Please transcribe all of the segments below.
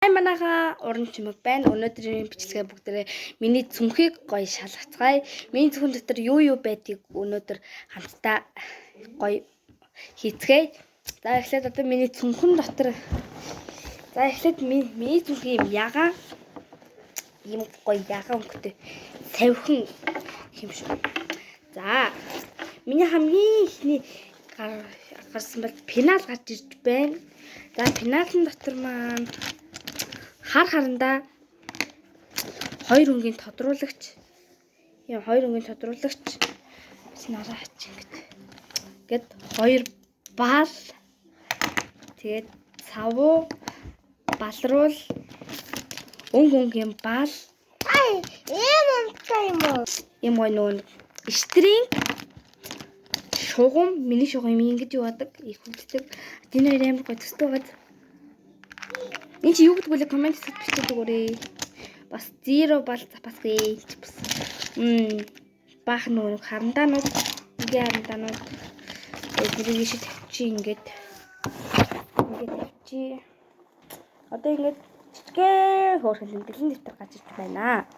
Манайхаа уран чимэг байна. Өнөөдрийн бичлэгээ бүгдээрээ миний цүнхийг гоё шалгацгаая. Миний цүнхэн дотор юу юу байдгийг өнөөдөр хамтдаа гоё хийцгээе. За эхлээд одоо миний цүнхэн дотор за эхлээд миний цүнх юм ягаан ийм гоё ягаан өнгөтэй савхин юм шиг. За миний хамгийн эхний гарсан бол пенал гарч ирж байна. За пеналын дотор маань хар харандаа хоёр өнгийн тодруулагч ийм хоёр өнгийн тодруулагч нараач ингээд гэд хоёр бал тэгээд цавуу балруул өнгө өнгийн бал Ай, ийм өмтэй юм уу? Ийм гоё нүүн стринг шугам миний шугам ингэж яваадаг их хүлдэг. Энэ хоёр амар гоё төстэй байгаа. Энэ чи юу гэдэг вэ? Коммент хэсэгт бичээд өгөөрэй. Бас 0 бал запасгүй ч бас. Баах нөгөө харандаанууд, ингээ харандаанууд тэрийг ийшээ тавьчих ингээд. Ингээд тавьчих. Одоо ингээд жижигхэн хөөрхөн тэмдэглэлийн дэвтэр гарч ирж байна.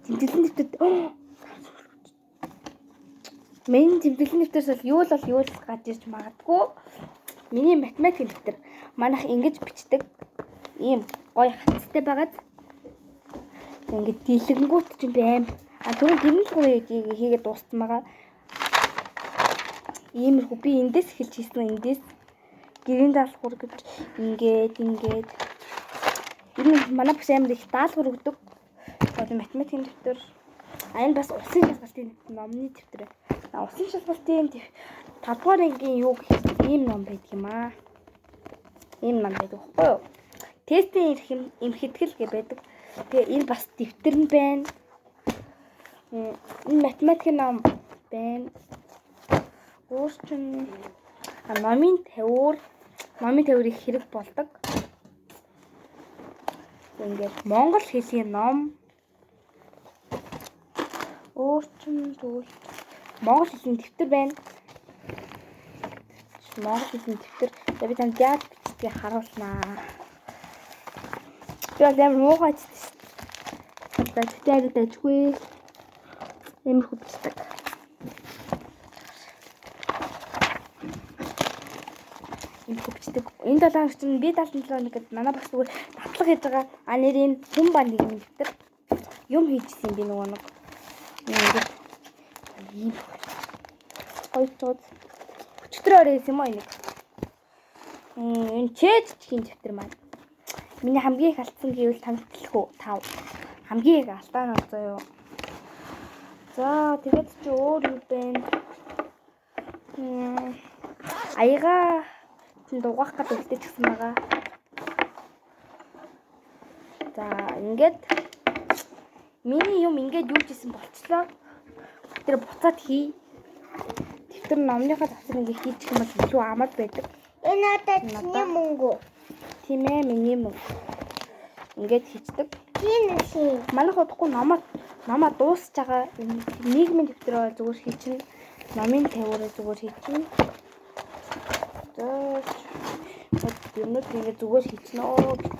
Тэмдэглэлийн дэвтэр миний тэмдэглэлийн дэвтэрс бол юу л бол юу л гарч ирж магадгүй. Миний математикийн дэвтэр манайх ингэж бичдэг. Ийм гоё хацтай байгаад ингээд дийлэнгүүт чинь би аим. А түрүүн гэрэл гурыг хийгээд дууссан байгаа. Иймэрхүү би эндээс эхэлж хийсэн эндээс гэрийн даалгавар гэж ингээд ингээд ер нь манай багш амар их даалгавар өгдөг. Одоо математикийн дэвтэр а энэ бас усын шалгалтын номны дэвтэр. Усын шалгалтын 5 дугаар ангийн юу гэх ийм ном байдаг юм аа. Ийм ном байдаг байхгүй юу? Тестийн эрх эмхэтгэл гэ байдаг. Тэгээ энэ бас дэвтэр нь байна. Энэ математикийн ном байна. Өөр чинь номын тавиур, номын тавиур их хэрэг болдог. Ингээд монгол хэлний ном. Өөр чинь тэгвэл монгол хэлний дэвтэр байна. Монгол хэлний дэвтэр. Би танд яаж бичдгийг харуулнаа. Би бол амар муухай бичдэг шүү дээ. Тэгтээ арай дажгүй. Иймэрхүү бичдэг. Иймэрхүү бичдэг. Энэ 7 хоног чинь би 77 хоног гэд манай багш зүгээр татлага хийж байгаа. А нэр энэ хүн ба нэг юм дэвтэр юм хийжсэн би нөгөө нэг. Ингээд ийм гоё цууд. Өчтөр орой юм уу энийг? Энэ чэжчгийн дэвтэр маань. Миний хамгийн их алдсан гэвэл танилцах уу? 5. Хамгийн их алдаанууд заяа. За тэгээд чи өөр юу бэ? Аяга чинь дугаах гээд үлдээчихсэн байгаа. За ингээд миний юм ингээд юу ч хийсэн болчлоо. Тэр буцаад хий. Дэвтэр номныхаа завсар ингээд хийчих юм бол илүү амар байдаг. Энэ одоо чиний мөнгө. Тийм ээ, миний мөнгө. Ингээд хийчдэг. Тийм шин. Манайх удахгүй номоо дуусч байгаа. Нийгмийн дэвтрээ зүгээр хийчихнэ. Номын тавиураа зүгээр хийчихнэ. За юмнууд ингээд зүгээр хийчихнэ оо гэж.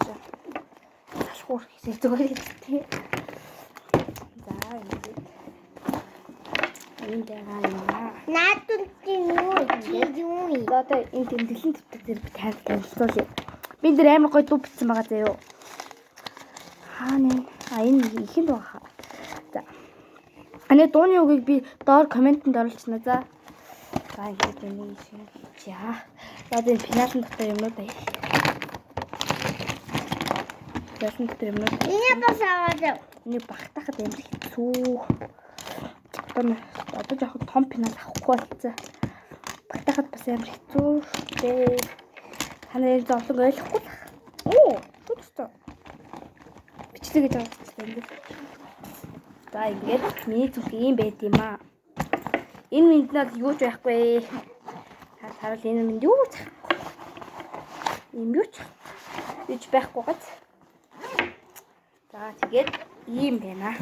Салхуур хийсэн зүгээр хийчихсэн. За ингээд энд байгаа юм аа. Наадад чинь юу чи юу юм? За одоо энэ тэмдэглэлийн дэвтэр дээр би танд танилцуулъя. Би энэ дээр амар гоё дуу бичсэн байгаа заяо. Хаана? А энэ ихэнд байгаа. За. Аны дууны үгийг би доор комментэнд оруулчихна за. За ингээд энийг хийчихье. За энэ пеналын дотор юмнууд аяа. Пеналын дотор юмнууд. Энийг бас аваад. Энийг багтаахад амар хэцүү. Одоо жоохон том пенал авахгүй болсон. Багтаахад бас амар хэцүү дээ. Та нарын зовлон ойлгохгүй л. Оо, түлхсэн. Бичлэг гэж байгаа юм ингээд. За ингээд миний зүрх ийм байд юм аа. Энэ минд нь бол юу ч байхгүй. Та харуул энэ минд юу ч байхгүй. Ийм юу ч юу ч байхгүй гац. За тэгээд ийм байна.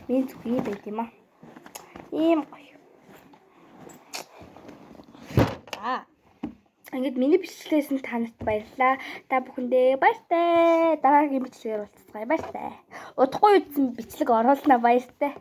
Миний зүрх ийм байд юм аа. Ийм гоё. За. Ингээд миний бичлэгээс нь та нарт баярлалаа. Та бүхэндээ баяртай. Дараагийн бичлэгээр уулзцгаая. Баяртай. Удахгүй үзсэн бичлэг оруулна, баяртай.